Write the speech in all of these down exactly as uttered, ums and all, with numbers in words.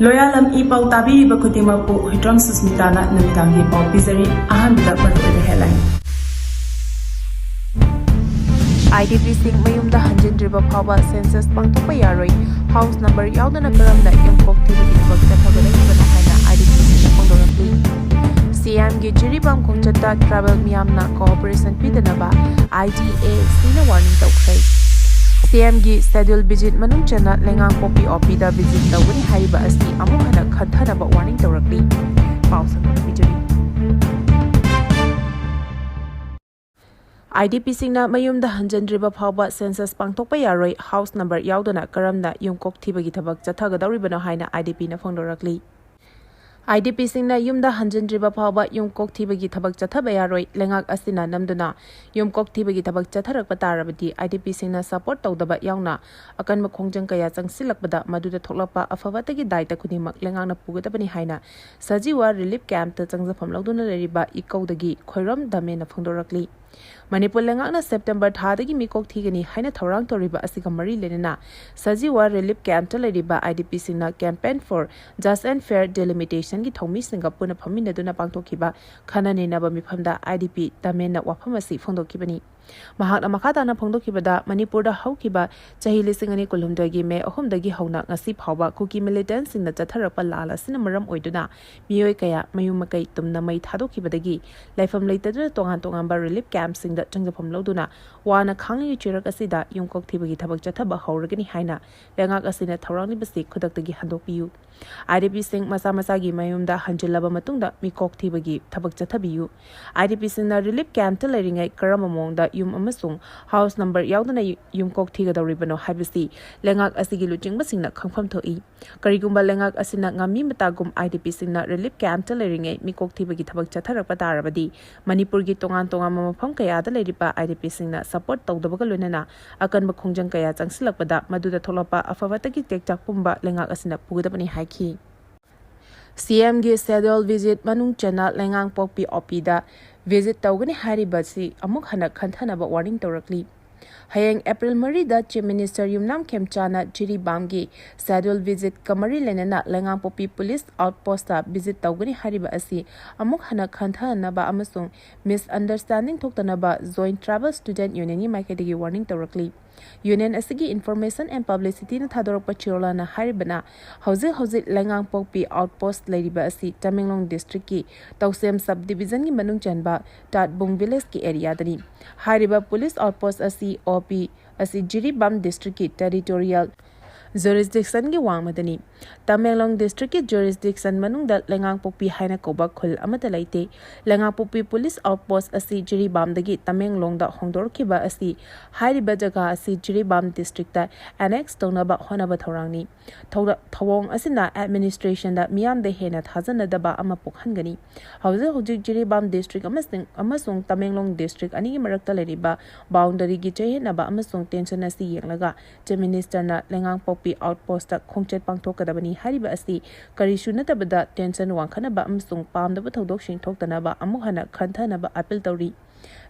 ꯂꯣꯌꯥꯂꯝ E ꯄꯥꯎ ꯇꯥꯕꯤꯔꯤꯕ ꯈꯨꯗꯤꯡꯃꯛꯄꯨ ꯍꯨꯏꯗ꯭ꯔꯣꯝ ꯁꯨꯁꯃꯤꯇꯥꯅ ꯅꯨꯃꯤꯗꯥꯡꯒꯤ ꯄꯥꯎ ꯄꯤꯖꯔꯤ꯫ ꯑꯍꯥꯟꯕꯗ ꯃꯔꯨꯑꯣꯏꯕ headline꯫ IDPꯁꯤꯡ ꯃꯌꯨꯝꯗ ꯍꯟꯖꯤꯟꯗ꯭ꯔꯤꯕ ꯐꯥꯎꯕ census ꯄꯥꯡꯊꯣꯛꯄ ꯌꯥꯔꯣꯏ꯫ House number ꯌꯥꯎꯗꯅ ꯀꯔꯝꯅ ꯌꯨꯝꯀꯣꯛ ꯊꯤꯕꯒꯤ ꯊꯕꯛ ꯆꯠꯊꯒꯗꯧꯔꯤꯕꯅꯣ ꯍꯥꯏꯅ IDPꯁꯤꯡꯅ ꯐꯣꯡꯗꯣꯔꯛꯂꯤ꯫ CMꯒꯤ ꯖꯤꯔꯤꯕꯥꯝ ꯈꯣꯡꯆꯠꯇ tribal ꯃꯤꯌꯥꯝꯅ cooperation ꯄꯤꯗꯅꯕ IDACꯅ warning ꯇꯧꯈ꯭ꯔꯦ꯫ CMꯒꯤ schedule visit ꯃꯅꯨꯡ ꯆꯟꯅ ꯂꯩꯉꯥꯛꯄꯣꯛꯄꯤ OPꯗ visit ꯇꯧꯒꯅꯤ ꯍꯥꯏꯔꯤꯕ ꯑꯁꯤ ꯑꯃꯨꯛ ꯍꯟꯅ ꯈꯟꯊꯅꯕ warning ꯇꯧꯔꯛꯂꯤ꯫ ꯄꯥꯎ ꯁꯟꯗꯣꯛꯅ ꯄꯤꯖꯔꯤ꯫ IDPꯁꯤꯡꯅ ꯃꯌꯨꯝꯗ ꯍꯟꯖꯤꯟꯗ꯭ꯔꯤꯕ ꯐꯥꯎꯕ census ꯄꯥꯡꯊꯣꯛꯄ ꯌꯥꯔꯣꯏ꯫ House number ꯌꯥꯎꯗꯅ ꯀꯔꯝꯅ ꯌꯨꯝꯀꯣꯛ ꯊꯤꯕꯒꯤ ꯊꯕꯛ ꯆꯠꯊꯒꯗꯧꯔꯤꯕꯅꯣ ꯍꯥꯏꯅ IDPꯅ ꯐꯣꯡꯗꯣꯔꯛꯂꯤ꯫ IDPꯁꯤꯡꯅ ꯌꯨꯝꯗ ꯍꯟꯖꯤꯟꯗ꯭ꯔꯤꯕ ꯐꯥꯎꯕ ꯌꯨꯝꯀꯣꯛ ꯊꯤꯕꯒꯤ ꯊꯕꯛ ꯆꯠꯊꯕ ꯌꯥꯔꯣꯏ꯫ ꯂꯩꯉꯥꯛ ꯑꯁꯤꯅ ꯅꯝꯗꯨꯅ ꯌꯨꯝꯀꯣꯛ ꯊꯤꯕꯒꯤ ꯊꯕꯛ ꯆꯠꯊꯔꯛꯄ ꯇꯥꯔꯕꯗꯤ IDPꯁꯤꯡꯅ support ꯇꯧꯗꯕ ꯌꯥꯎꯅ ꯑꯀꯟꯕ ꯈꯣꯡꯖꯪ ꯀꯌꯥ ꯆꯪꯁꯤꯜꯂꯛꯄꯗ ꯃꯗꯨꯗ ꯊꯣꯛꯂꯛꯄ ꯑꯐ ꯐꯠꯇꯒꯤ ꯗꯥꯏꯇ ꯈꯨꯗꯤꯡꯃꯛ ꯂꯩꯉꯥꯛꯅ ꯄꯨꯒꯗꯕꯅꯤ ꯍꯥꯏꯅ ꯁꯖꯤꯋꯥ relief campꯇ ꯆꯪꯖꯐꯝ ꯂꯧꯗꯨꯅ ꯂꯩꯔꯤꯕ ꯏꯀꯧꯗꯒꯤ ꯈꯣꯏꯔꯣꯝ ꯗꯃꯦꯅ ꯐꯣꯡꯗꯣꯔꯛꯂꯤ꯫ ꯃꯅꯤꯄꯨꯔ ꯂꯩꯉꯥꯛꯅ September ꯊꯥꯗꯒꯤ ꯃꯤꯀꯣꯛ ꯊꯤꯒꯅꯤ ꯍꯥꯏꯅ ꯊꯧꯔꯥꯡ ꯇꯧꯔꯤꯕ ꯑꯁꯤꯒ ꯃꯔꯤ ꯂꯩꯅꯅ ꯁꯖꯤꯋꯥ relief campꯇ ꯂꯩꯔꯤꯕ IDPꯁꯤꯡꯅ Campaign for Just and Fair Delimitationꯒꯤ ꯊꯧꯃꯤꯁꯤꯡꯒ ꯄꯨꯟꯅ ꯐꯝꯃꯤꯟꯅꯗꯨꯅ ꯄꯥꯡꯊꯣꯛꯈꯤꯕ ꯈꯟꯅ ꯅꯩꯅꯕ ꯃꯤꯐꯝꯗ IDP ꯗꯃꯦꯟꯅ ꯋꯥꯐꯝ ꯑꯁꯤ ꯐꯣꯡꯗꯣꯛꯈꯤꯕꯅꯤ꯫ ꯃꯍꯥꯛꯅ ꯃꯈꯥ ꯇꯥꯅ ꯐꯣꯡꯗꯣꯛꯈꯤꯕꯗ, ꯃꯅꯤꯄꯨꯔꯗ ꯍꯧꯈꯤꯕ ꯆꯍꯤ ꯂꯤꯁꯤꯡ ꯑꯅꯤ ꯀꯨꯟꯍꯨꯝꯗꯣꯏꯒꯤ May ꯑꯍꯨꯝꯗꯒꯤ ꯍꯧꯅ ꯉꯁꯤ ꯐꯥꯎꯕ ꯀꯨꯀꯤ militantꯁꯤꯡꯅ ꯆꯠꯊꯔꯛꯄ ꯂꯥꯜ ꯑꯁꯤꯅ ꯃꯔꯝ ꯑꯣꯏꯗꯨꯅ ꯃꯤꯑꯣꯏ ꯀꯌꯥ ꯃꯌꯨꯝ ꯃꯀꯩ ꯇꯨꯝꯅ ꯃꯩ ꯊꯥꯗꯣꯛꯈꯤꯕꯗꯒꯤ ꯂꯩꯐꯝ ꯂꯩꯇꯗꯨꯅ ꯇꯣꯉꯥꯟ ꯇꯣꯉꯥꯟꯕ relief campꯁꯤꯡꯗ ꯆꯪꯖꯐꯝ ꯂꯧꯗꯨꯅ ꯋꯥꯅ ꯈꯥꯡꯂꯤꯕ ꯆꯩꯔꯛ ꯑꯁꯤꯗ ꯌꯨꯝꯀꯣꯛ ꯊꯤꯕꯒꯤ ꯊꯕꯛ ꯆꯠꯊꯕ ꯍꯧꯔꯒꯅꯤ ꯍꯥꯏꯅ ꯂꯩꯉꯥꯛ ꯑꯁꯤꯅ ꯊꯧꯔꯥꯡꯂꯤꯕꯁꯤ ꯈꯨꯗꯛꯇꯒꯤ ꯍꯟꯗꯣꯛꯄꯤꯌꯨ꯫ IDPꯁꯤꯡ ꯃꯁꯥ ꯃꯁꯥꯒꯤ ꯃꯌꯨꯝꯗ ꯍꯟꯖꯤꯜꯂꯕ ꯃꯇꯨꯡꯗ ꯃꯤꯀꯣꯛ ꯊꯤꯕꯒꯤ ꯊꯕꯛ ꯆꯠꯊꯕꯤꯌꯨ꯫ IDPꯁꯤꯡꯅ relief campꯇ ꯂꯩꯔꯤꯉꯩ ꯀꯔꯝꯕ ꯃꯑꯣꯡꯗ ꯌꯨꯝ ꯑꯃꯁꯨꯡ house number ꯌꯥꯎꯗꯅ ꯌꯨꯝꯀꯣꯛ ꯊꯤꯒꯗꯧꯔꯤꯕꯅꯣ ꯍꯥꯏꯕꯁꯤ ꯂꯩꯉꯥꯛ ꯑꯁꯤꯒꯤ ꯂꯨꯆꯤꯡꯕꯁꯤꯡꯅ ꯈꯪꯐꯝ ꯊꯣꯛꯏ꯫ ꯀꯔꯤꯒꯨꯝꯕ ꯂꯩꯉꯥꯛ ꯑꯁꯤꯅ ꯉꯝꯃꯤ ꯃꯇꯥꯒꯨꯝ IDPꯁꯤꯡꯅ relief campꯇ ꯂꯩꯔꯤꯉꯩ ꯃꯤꯀꯣꯛ ꯊꯤꯕꯒꯤ ꯊꯕꯛ ꯆꯠꯊꯔꯛꯄ ꯇꯥꯔꯕꯗꯤ, ꯃꯅꯤꯄꯨꯔꯒꯤ ꯇꯣꯉꯥꯟ ꯇꯣꯉꯥꯟꯕ ꯃꯐꯝ ꯀꯌꯥꯗ ꯂꯩꯔꯤꯕ IDPꯁꯤꯡꯅ support ꯇꯧꯗꯕꯒ ꯂꯣꯏꯅꯅ ꯑꯀꯟꯕ ꯈꯣꯡꯖꯪ ꯀꯌꯥ ꯆꯪꯁꯤꯜꯂꯛꯄꯗ ꯃꯗꯨꯗ ꯊꯣꯛꯂꯛꯄ ꯑꯐ ꯐꯠꯇꯒꯤ ꯇꯦꯛꯆꯥꯛ ꯄꯨꯝꯕ ꯂꯩꯉꯥꯛ ꯑꯁꯤꯅ ꯄꯨꯒꯗꯕꯅꯤ ꯍꯥꯏꯈꯤ꯫ CMꯒꯤ schedule visit ꯃꯅꯨꯡ ꯆꯟꯅ ꯂꯩꯉꯥꯡꯄꯣꯛꯄꯤ OPꯗ visit ꯇꯧꯒꯅꯤ ꯍꯥꯏꯔꯤꯕꯁꯤ ꯑꯃꯨꯛ ꯍꯟꯅ ꯈꯟꯊꯅꯕ warning ꯇꯧꯔꯛꯂꯤ꯫ ꯍꯌꯦꯡ ꯑꯦꯄ꯭ꯔꯤꯜ ꯃꯔꯤꯗ Chief Minister ꯌꯨꯝꯅꯥꯝ ꯈꯦꯝꯆꯥꯅ ꯖꯤꯔꯤꯕꯥꯝꯒꯤ schedule visit ꯀ ꯃꯔꯤ ꯂꯩꯅꯅ ꯂꯩꯉꯥꯡꯄꯣꯛꯄꯤ police outpost ꯇ visit ꯇꯧꯒꯅꯤ ꯍꯥꯏꯔꯤꯕ ꯑꯁꯤ ꯑꯃꯨꯛ ꯍꯟꯅ ꯈꯟꯊꯅꯕ ꯑꯃꯁꯨꯡ misunderstanding ꯊꯣꯛꯇꯅꯕ Joint Tribal Student Union ꯒꯤ ꯃꯥꯏꯀꯩꯗꯒꯤ warning ꯇꯧꯔꯛꯂꯤ꯫ Union ꯑꯁꯤꯒꯤ Information and Publicity ꯅ ꯊꯥꯗꯣꯔꯛꯄ ꯆꯦꯔꯣꯜ ꯑꯃꯅ ꯍꯥꯏꯔꯤꯕꯅ, ꯍꯧꯖꯤꯛ ꯍꯧꯖꯤꯛ ꯂꯩꯉꯥꯡꯄꯣꯛꯄꯤ outpost ꯂꯩꯔꯤꯕ ꯑꯁꯤ ꯇꯃꯦꯡꯂꯣꯡ district ꯀꯤ ꯇꯧꯁꯦꯝ sub division ꯒꯤ ꯃꯅꯨꯡ ꯆꯟꯕ ꯇꯥꯠꯕꯨꯡ village ꯀꯤ area ꯗꯅꯤ꯫ ꯍꯥꯏꯔꯤꯕ police outpost ꯑꯁꯤ, O P ꯑꯁꯤ ꯖꯤꯔꯤꯕꯥꯝ district ꯀꯤ territorial jurisdiction ꯒꯤ ꯋꯥꯡꯃꯗꯅꯤ꯫ ꯇꯃꯦꯡꯂꯣꯡ district ꯀꯤ jurisdiction ꯃꯅꯨꯡꯗ ꯂꯩꯉꯥꯡꯄꯣꯛꯄꯤ ꯍꯥꯏꯅ ꯀꯧꯕ ꯈꯨꯜ ꯑꯃꯠꯇ ꯂꯩꯇꯦ꯫ ꯂꯩꯉꯥꯡꯄꯣꯛꯄꯤ police outpost ꯑꯁꯤ ꯖꯤꯔꯤꯕꯥꯝꯗꯒꯤ ꯇꯃꯦꯡꯂꯣꯡꯗ ꯍꯣꯡꯗꯣꯔꯛꯈꯤꯕ ꯑꯁꯤ ꯍꯥꯏꯔꯤꯕ ꯖꯒꯥ ꯑꯁꯤ ꯖꯤꯔꯤꯕꯥꯝ district ꯇ annex ꯇꯧꯅꯕ ꯍꯣꯠꯅꯕ ꯊꯧꯔꯥꯡꯅꯤ꯫ ꯊꯧꯔ-, ꯊꯧꯑꯣꯡ ꯑꯁꯤꯅ administration ꯗ ꯃꯤꯌꯥꯝꯗ ꯍꯦꯟꯅ ꯊꯥꯖꯅꯗꯕ ꯑꯃ ꯄꯣꯛꯍꯟꯒꯅꯤ꯫ ꯍꯧꯖꯤꯛ ꯍꯧꯖꯤꯛ ꯖꯤꯔꯤꯕꯥꯝ district ꯑꯃꯁꯨꯡ, ꯑꯃꯁꯨꯡ ꯇꯃꯦꯡꯂꯣꯡ district ꯑꯅꯤꯒꯤ ꯃꯔꯛꯇ ꯂꯩꯔꯤꯕ boundary ꯒꯤ ꯆꯌꯦꯠꯅꯕ ꯑꯃꯁꯨꯡ tension ꯑꯁꯤ ꯌꯦꯡꯂꯒ Chief Minister ꯅ ꯂꯩꯉꯥꯡꯄꯣꯛꯄꯤ outpost ꯇ ꯈꯣꯡꯆꯠ ꯄꯥꯡꯊꯣꯛꯀꯗꯕꯅꯤ ꯍꯥꯏꯔꯤꯕ ꯑꯁꯤ ꯀꯔꯤꯁꯨ ꯅꯠꯇꯕꯗ tension ꯋꯥꯡꯈꯠꯅꯕ ꯑꯃꯁꯨꯡ ꯄꯥꯝꯗꯕ ꯊꯧꯗꯣꯛꯁꯤꯡ ꯊꯣꯛꯇꯅꯕ ꯑꯃꯨꯛ ꯍꯟꯅ ꯈꯟꯊꯅꯕ appeal ꯇꯧꯔꯤ꯫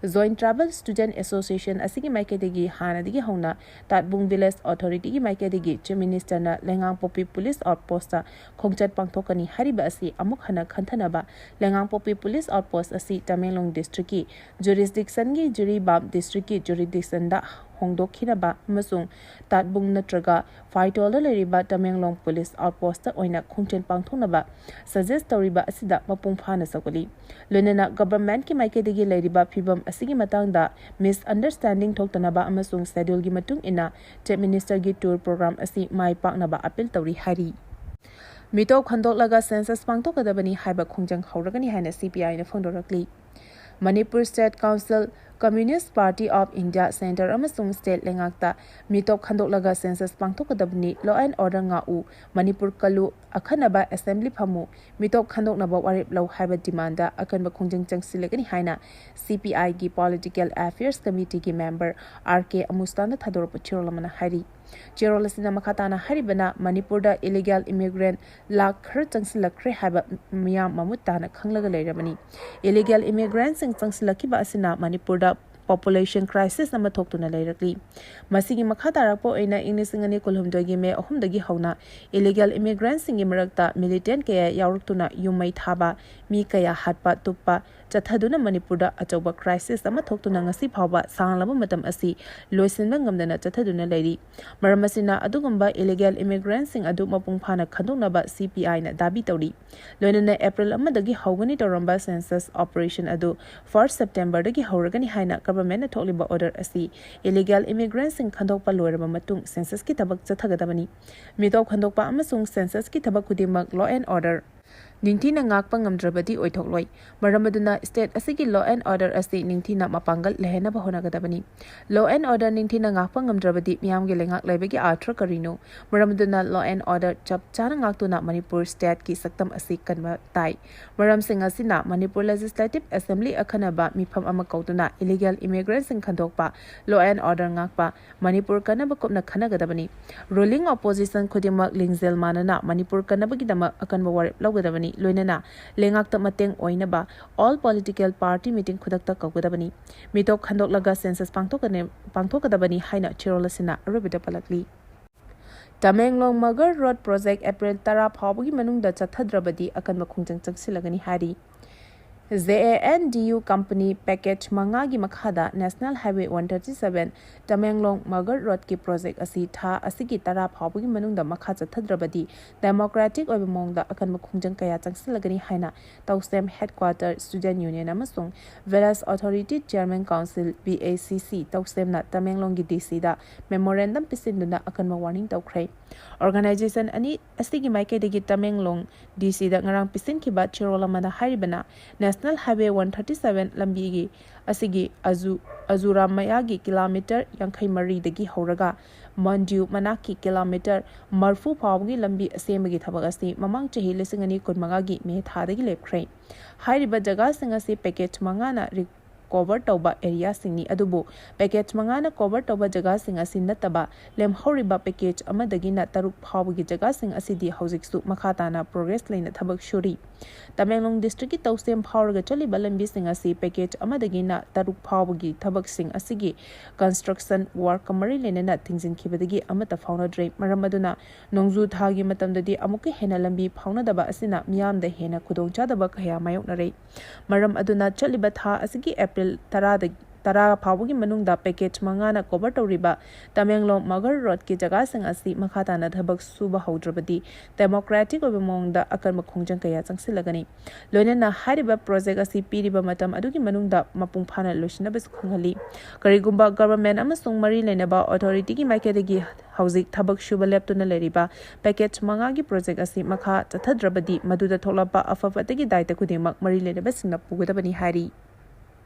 Joint Tribal Student Association ꯑꯁꯤꯒꯤ ꯃꯥꯏꯀꯩꯗꯒꯤ ꯍꯥꯟꯅꯗꯒꯤ ꯍꯧꯅ ꯇꯥꯠꯕꯨꯡ village authority ꯒꯤ ꯃꯥꯏꯀꯩꯗꯒꯤ Chief Minister ꯅ ꯂꯩꯉꯥꯡꯄꯣꯛꯄꯤ police outpost ꯇ ꯈꯣꯡꯆꯠ ꯄꯥꯡꯊꯣꯛꯀꯅꯤ ꯍꯥꯏꯔꯤꯕ ꯑꯁꯤ ꯑꯃꯨꯛ ꯍꯟꯅ ꯈꯟꯊꯅꯕ ꯂꯩꯉꯥꯡꯄꯣꯛꯄꯤ police outpost ꯑꯁꯤ ꯇꯃꯦꯡꯂꯣꯡ district ꯀꯤ jurisdiction ꯒꯤ ꯖꯤꯔꯤꯕꯥꯝ district ꯀꯤ jurisdiction ꯗ ꯍꯣꯡꯗꯣꯛꯈꯤꯅꯕ ꯑꯃꯁꯨꯡ ꯇꯥꯠꯕꯨꯡ ꯅꯠꯇ꯭ꯔꯒ ꯐꯥꯏꯇꯣꯜꯗ ꯂꯩꯔꯤꯕ ꯇꯃꯦꯡꯂꯣꯡ police outpost ꯇ ꯑꯣꯏꯅ ꯈꯣꯡꯆꯠ ꯄꯥꯡꯊꯣꯛꯅꯕ suggest ꯇꯧꯔꯤꯕ ꯑꯁꯤꯗ ꯃꯄꯨꯡ ꯐꯥꯅ ꯁꯧꯒꯠꯂꯤ꯫ ꯂꯣꯏꯅꯅ government ꯀꯤ ꯃꯥꯏꯀꯩꯗꯒꯤ ꯂꯩꯔꯤꯕ ꯐꯤꯚꯝ ꯑꯁꯤꯒꯤ ꯃꯇꯥꯡꯗ misunderstanding ꯊꯣꯛꯇꯅꯕ ꯑꯃꯁꯨꯡ schedule ꯒꯤ ꯃꯇꯨꯡ ꯏꯟꯅ Chief Minister ꯒꯤ tour program ꯑꯁꯤ ꯃꯥꯏ ꯄꯥꯛꯅꯕ appeal ꯇꯧꯔꯤ ꯍꯥꯏꯔꯤ꯫ ꯃꯤꯇꯣꯞ ꯈꯟꯗꯣꯛꯂꯒ census ꯄꯥꯡꯊꯣꯛꯀꯗꯕꯅꯤ ꯍꯥꯏꯕ ꯈꯣꯡꯖꯪ ꯍꯧꯔꯒꯅꯤ ꯍꯥꯏꯅ C P I ꯅ ꯐꯣꯡꯗꯣꯔꯛꯂꯤ꯫ Manipur State Council, Communist Party of India Centre ꯑꯃꯁꯨꯡ state ꯂꯩꯉꯥꯛꯇ ꯃꯤꯇꯣꯞ ꯈꯟꯗꯣꯛꯂꯒ census ꯄꯥꯡꯊꯣꯛꯀꯗꯕꯅꯤ, law and order ꯉꯥꯛꯎ, Manipur ꯀꯜꯂꯨ, ꯑꯈꯟꯅꯕ assembly ꯐꯝꯃꯨ, ꯃꯤꯇꯣꯞ ꯈꯟꯗꯣꯛꯅꯕ ꯋꯥꯔꯦꯞ ꯂꯧ ꯍꯥꯏꯕ demand ꯑꯀꯟꯕ ꯈꯣꯡꯖꯪ ꯆꯪꯁꯤꯜꯂꯒꯅꯤ ꯍꯥꯏꯅ C P I ꯒꯤ Political Affairs Committee ꯒꯤ member R K ꯑꯃꯨꯁꯇꯥꯟꯗ ꯊꯥꯗꯣꯔꯛꯄ ꯆꯦꯔꯣꯜ ꯑꯃꯅ ꯍꯥꯏꯔꯤ꯫ ꯆꯦꯔꯣꯜ ꯑꯁꯤꯅ ꯃꯈꯥ ꯇꯥꯅ ꯍꯥꯏꯔꯤꯕꯅ, ꯃꯅꯤꯄꯨꯔꯗ illegal immigrant ꯂꯥꯈ ꯈꯔ ꯆꯪꯁꯤꯜꯂꯛꯈ꯭ꯔꯦ ꯍꯥꯏꯕ ꯃꯤꯌꯥꯝ ꯃꯃꯨꯠ ꯇꯥꯅ ꯈꯪꯂꯒ ꯂꯩꯔꯕꯅꯤ꯫ Illegal immigrant ꯁꯤꯡ ꯆꯪꯁꯤꯜꯂꯛꯈꯤꯕ ꯑꯁꯤꯅ ꯃꯅꯤꯄꯨꯔꯗ population crisis ꯑꯃ ꯊꯣꯛꯇꯨꯅ ꯂꯩꯔꯛꯂꯤ꯫ ꯃꯁꯤꯒꯤ ꯃꯈꯥ ꯇꯥꯔꯛꯄ ꯑꯣꯏꯅ ꯏꯪ ꯂꯤꯁꯤꯡ ꯑꯅꯤ ꯀꯨꯟꯍꯨꯝꯗꯣꯏꯒꯤ ꯃꯦ ꯑꯍꯨꯝꯗꯒꯤ ꯍꯧꯅ illegal immigrantꯁꯤꯡꯒꯤ ꯃꯔꯛꯇ militant ꯀꯌꯥ ꯌꯥꯎꯔꯛꯇꯨꯅ ꯌꯨꯝ ꯃꯩ ꯊꯥꯕ, ꯃꯤ ꯀꯌꯥ ꯍꯥꯠꯄ ꯇꯨꯞꯄ ꯆꯠꯊꯗꯨꯅ ꯃꯅꯤꯄꯨꯔꯗ ꯑꯆꯧꯕ crisis ꯑꯃ ꯊꯣꯛꯇꯨꯅ ꯉꯁꯤ ꯐꯥꯎꯕ ꯁꯥꯡꯂꯕ ꯃꯇꯝ ꯑꯁꯤ ꯂꯣꯏꯁꯤꯟꯕ ꯉꯝꯗꯅ ꯆꯠꯊꯗꯨꯅ ꯂꯩꯔꯤ꯫ ꯃꯔꯝ ꯑꯁꯤꯅ ꯑꯗꯨꯒꯨꯝꯕ illegal immigrantꯁꯤꯡ ꯑꯗꯨ ꯃꯄꯨꯡ ꯐꯥꯅ ꯈꯟꯗꯣꯛꯅꯕ CPIꯅ ꯗꯥꯕꯤ ꯇꯧꯔꯤ꯫ ꯂꯣꯏꯅꯅ April ꯑꯃꯗꯒꯤ ꯍꯧꯒꯅꯤ ꯇꯧꯔꯝꯕ census operation ꯑꯗꯨ first Septemberꯗꯒꯤ ꯍꯧꯔꯒꯅꯤ ꯍꯥꯏꯅ governmentꯅ ꯊꯣꯛꯂꯤꯕ order ꯑꯁꯤ illegal immigrantꯁꯤꯡ ꯈꯟꯗꯣꯛꯄ ꯂꯣꯏꯔꯕ ꯃꯇꯨꯡ censusꯀꯤ ꯊꯕꯛ ꯆꯠꯊꯒꯗꯕꯅꯤ꯫ ꯃꯤꯇꯣꯞ ꯈꯟꯗꯣꯛꯄ ꯑꯃꯁꯨꯡ censusꯀꯤ ꯊꯕꯛ ꯈꯨꯗꯤꯡꯃꯛ law and order ꯅꯤꯡꯊꯤꯅ ꯉꯥꯛꯄ ꯉꯝꯗ꯭ꯔꯕꯗꯤ ꯑꯣꯏꯊꯣꯛꯂꯣꯏ꯫ ꯃꯔꯝ ꯑꯗꯨꯅ state ꯑꯁꯤꯒꯤ law and order ꯑꯁꯤ ꯅꯤꯡꯊꯤꯅ ꯃꯄꯥꯡꯒꯜ ꯂꯩꯍꯟꯅꯕ ꯍꯣꯠꯅꯒꯗꯕꯅꯤ꯫ Law and order ꯅꯤꯡꯊꯤꯅ ꯉꯥꯛꯄ ꯉꯝꯗ꯭ꯔꯕꯗꯤ ꯃꯤꯌꯥꯝꯒꯤ ꯂꯩꯉꯥꯛ ꯂꯩꯕꯒꯤ ꯑꯥꯔꯊ ꯀꯔꯤꯅꯣ? ꯃꯔꯝ ꯑꯗꯨꯅ law and order ꯆꯞ ꯆꯥꯅ ꯉꯥꯛꯇꯨꯅ ꯃꯅꯤꯄꯨꯔ stateꯀꯤ ꯁꯛꯇꯝ ꯑꯁꯤ ꯀꯟꯕ ꯇꯥꯏ꯫ ꯃꯔꯝꯁꯤꯡ ꯑꯁꯤꯅ ꯃꯅꯤꯄꯨꯔ Legislative Assembly ꯑꯈꯟꯅꯕ ꯃꯤꯐꯝ ꯑꯃ ꯀꯧꯗꯨꯅ illegal immigrantꯁꯤꯡ ꯈꯟꯗꯣꯛꯄ, law and order ꯉꯥꯛꯄ, Manipur ꯀꯟꯅꯕ ꯀꯨꯞꯅ ꯈꯟꯅꯒꯗꯕꯅꯤ꯫ Ruling opposition ꯈꯨꯗꯤꯡꯃꯛ ꯂꯤꯡꯖꯦꯜ ꯃꯥꯟꯅꯅ ꯃꯅꯤꯄꯨꯔ ꯀꯟꯅꯕꯒꯤꯗꯃꯛ ꯑꯀꯟꯕ ꯋꯥꯔꯦꯞ ꯂꯧꯒꯗꯕꯅꯤ꯫ ꯂꯣꯏꯅꯅ ꯂꯩꯉꯥꯛꯇ ꯃꯇꯦꯡ ꯑꯣꯏꯅꯕ all political party meeting ꯈꯨꯗꯛꯇ ꯀꯧꯒꯗꯕꯅꯤ꯫ ꯃꯤꯇꯣꯞ ꯈꯟꯗꯣꯛꯂꯒ census ꯄꯥꯡꯊꯣꯛꯀꯅꯤ-, ꯄꯥꯡꯊꯣꯛꯀꯗꯕꯅꯤ ꯍꯥꯏꯅ ꯆꯦꯔꯣꯜ ꯑꯁꯤꯅ ꯑꯔꯣꯏꯕꯗ ꯄꯜꯂꯛꯂꯤ꯫ Tamenglong Magar road project April ꯇꯔꯥ ꯐꯥꯎꯕꯒꯤ ꯃꯅꯨꯡꯗ ꯆꯠꯊꯗ꯭ꯔꯕꯗꯤ ꯑꯀꯟꯕ ꯈꯣꯡꯖꯪ ꯆꯪꯁꯤꯜꯂꯒꯅꯤ ꯍꯥꯏꯔꯤ꯫ JANDU company package ꯃꯉꯥꯒꯤ ꯃꯈꯥꯗ National Highway one thirty seven Tamenglong Magar ꯔꯣꯗꯀꯤ project ꯑꯁꯤ ꯊꯥ ꯑꯁꯤꯒꯤ ꯇꯔꯥ ꯐꯥꯎꯕꯒꯤ ꯃꯅꯨꯡꯗ ꯃꯈꯥ ꯆꯠꯊꯗ꯭ꯔꯕꯗꯤ democratic ꯑꯣꯏꯕ ꯃꯑꯣꯡꯗ ꯑꯀꯟꯕ ꯈꯣꯡꯖꯪ ꯀꯌꯥ ꯆꯪꯁꯤꯜꯂꯒꯅꯤ ꯍꯥꯏꯅ ꯇꯧꯁꯦꯝ headquarter, student union ꯑꯃꯁꯨꯡ Village Authority Chairman Council, VACC, ꯇꯧꯁꯦꯝꯅ ꯇꯃꯦꯡꯂꯣꯡꯒꯤ DCꯗ memorandum ꯄꯤꯁꯤꯟꯗꯨꯅ ꯑꯀꯟꯕ warning ꯇꯧꯈ꯭ꯔꯦ꯫ Organization ꯑꯅꯤ ꯑꯁꯤꯒꯤ ꯃꯥꯏꯀꯩꯗꯒꯤ ꯇꯃꯦꯡꯂꯣꯡ DCꯗ ꯉꯔꯥꯡ ꯄꯤꯁꯤꯟꯈꯤꯕ ꯆꯦꯔꯣꯜ ꯑꯃꯗ ꯍꯥꯏꯔꯤꯕꯅ, National Highway one thirty seven ꯂꯝꯕꯤꯒꯤ ꯑꯁꯤꯒꯤ ꯑꯖꯨ-, ꯑꯖꯨꯔꯥ ꯃꯌꯥꯒꯤ kilometre ꯌꯥꯡꯈꯩ ꯃꯔꯤꯗꯒꯤ ꯍꯧꯔꯒ ꯃꯟꯗ꯭ꯌꯨ ꯃꯅꯥꯛꯀꯤ kilometre ꯃꯔꯤꯐꯨ ꯐꯥꯎꯕꯒꯤ ꯂꯝꯕꯤ ꯑꯁꯦꯝꯕꯒꯤ ꯊꯕꯛ ꯑꯁꯤ ꯃꯃꯥꯡ ꯆꯍꯤ ꯂꯤꯁꯤꯡ ꯑꯅꯤ ꯀꯨꯟꯃꯉꯥꯒꯤ ꯃꯦ ꯊꯥꯗꯒꯤ ꯂꯦꯞꯈ꯭ꯔꯦ꯫ ꯍꯥꯏꯔꯤꯕ ꯖꯒꯥꯁꯤꯡ ꯑꯁꯤ package ꯃꯉꯥꯅ ꯔꯤ-, ꯀꯣꯚꯔ ꯇꯧꯕ ꯑꯦꯔꯤꯌꯥꯁꯤꯡꯅꯤ꯫ ꯑꯗꯨꯕꯨ ꯄꯦꯀꯦꯖ ꯃꯉꯥꯅ ꯀꯣꯚꯔ ꯇꯧꯕ ꯖꯒꯥꯁꯤꯡ ꯑꯁꯤ ꯅꯠꯇꯕ ꯂꯦꯝꯍꯧꯔꯤꯕ ꯄꯦꯀꯦꯖ ꯑꯃꯗꯒꯤꯅ ꯇꯔꯨꯛ ꯐꯥꯎꯕꯒꯤ ꯖꯒꯥꯁꯤꯡ ꯑꯁꯤꯗꯤ ꯍꯧꯖꯤꯛꯁꯨ ꯃꯈꯥ ꯇꯥꯅ ꯄ꯭ꯔꯣꯒ꯭ꯔꯦꯁ ꯂꯩꯅ ꯊꯕꯛ ꯁꯨꯔꯤ꯫ ꯇꯃꯦꯡꯂꯣꯡ ꯗꯤꯁꯇ꯭ꯔꯤꯛꯀꯤ ꯇꯧꯁꯦꯝ ꯐꯥꯎꯔꯒ ꯆꯠꯂꯤꯕ ꯂꯝꯕꯤꯁꯤꯡ ꯑꯁꯤ ꯄꯦꯀꯦꯖ ꯑꯃꯗꯒꯤꯅ ꯇꯔꯨꯛ ꯐꯥꯎꯕꯒꯤ ꯊꯕꯛꯁꯤꯡ ꯑꯁꯤꯒꯤ ꯀꯟꯁꯇ꯭ꯔꯛꯁꯟ ꯋꯥꯔꯛꯀ ꯃꯔꯤ ꯂꯩꯅꯅ ꯊꯤꯡꯖꯤꯟꯈꯤꯕꯗꯒꯤ ꯑꯃꯠꯇ ꯐꯥꯎꯅꯗ꯭ꯔꯦ꯫ ꯃꯔꯝ ꯑꯗꯨꯅ ꯅꯣꯡꯖꯨ ꯊꯥꯒꯤ ꯃꯇꯝꯗꯗꯤ ꯑꯃꯨꯛꯀ ꯍꯦꯟꯅ ꯂꯝꯕꯤ ꯐꯥꯎꯅꯗꯕ ꯑꯁꯤꯅ ꯃꯤꯌꯥꯝꯗ ꯍꯦꯟꯅ ꯈꯨꯗꯣꯡꯆꯥꯗꯕ ꯀꯌꯥ ꯃꯥꯌꯣꯛꯅꯔꯦ꯫ ꯃꯔꯝ ꯑꯗꯨꯅ ꯆꯠꯂꯤꯕ ꯊꯥ ꯑꯁꯤꯒꯤ ꯑꯦꯄ꯭ꯔꯤꯜ ꯇꯔꯥꯗ, ꯇꯔꯥ ꯐꯥꯎꯕꯒꯤ ꯃꯅꯨꯡꯗ ꯄꯦꯀꯦꯖ ꯃꯉꯥꯅ ꯀꯣꯚꯔ ꯇꯧꯔꯤꯕ ꯇꯃꯦꯡꯂꯣꯡ ꯃꯒꯔ ꯔꯣꯗꯀꯤ ꯖꯒꯥꯁꯤꯡ ꯑꯁꯤ ꯃꯈꯥ ꯇꯥꯅ ꯊꯕꯛ ꯁꯨꯕ ꯍꯧꯗ꯭ꯔꯕꯗꯤ ꯗꯦꯃꯣꯀ꯭ꯔꯦꯇꯤꯛ ꯑꯣꯏꯕ ꯃꯑꯣꯡꯗ ꯑꯀꯟꯕ ꯈꯣꯡꯖꯪ ꯀꯌꯥ ꯆꯪꯁꯤꯜꯂꯒꯅꯤ꯫ ꯂꯣꯏꯅꯅ ꯍꯥꯏꯔꯤꯕ ꯄ꯭ꯔꯣꯖꯦꯛ ꯑꯁꯤ ꯄꯤꯔꯤꯕ ꯃꯇꯝ ꯑꯗꯨꯒꯤ ꯃꯅꯨꯡꯗ ꯃꯄꯨꯡ ꯐꯥꯅ ꯂꯣꯏꯁꯤꯟꯅꯕꯁꯨ ꯈꯪꯍꯜꯂꯤ꯫ ꯀꯔꯤꯒꯨꯝꯕ ꯒꯚꯔꯟꯃꯦꯟꯠ ꯑꯃꯁꯨꯡ ꯃꯔꯤ ꯂꯩꯅꯕ ꯑꯣꯊꯣꯔꯤꯇꯤꯒꯤ ꯃꯥꯏꯀꯩꯗꯒꯤ ꯍꯧꯖꯤꯛ ꯊꯕꯛ ꯁꯨꯕ ꯂꯦꯞꯇꯨꯅ ꯂꯩꯔꯤꯕ ꯄꯦꯀꯦꯖ ꯃꯉꯥꯒꯤ ꯄ꯭ꯔꯣꯖꯦꯛ ꯑꯁꯤ ꯃꯈꯥ ꯆꯠꯊꯗ꯭ꯔꯕꯗꯤ ꯃꯗꯨꯗ ꯊꯣꯛꯂꯛꯄ ꯑꯐ ꯐꯠꯇꯒꯤ ꯗꯥꯏꯇ ꯈꯨꯗꯤꯡꯃꯛ ꯃꯔꯤ ꯂꯩꯅꯕꯁꯤꯡꯅ ꯄꯨꯒꯗꯕꯅꯤ ꯍꯥꯏꯔꯤ꯫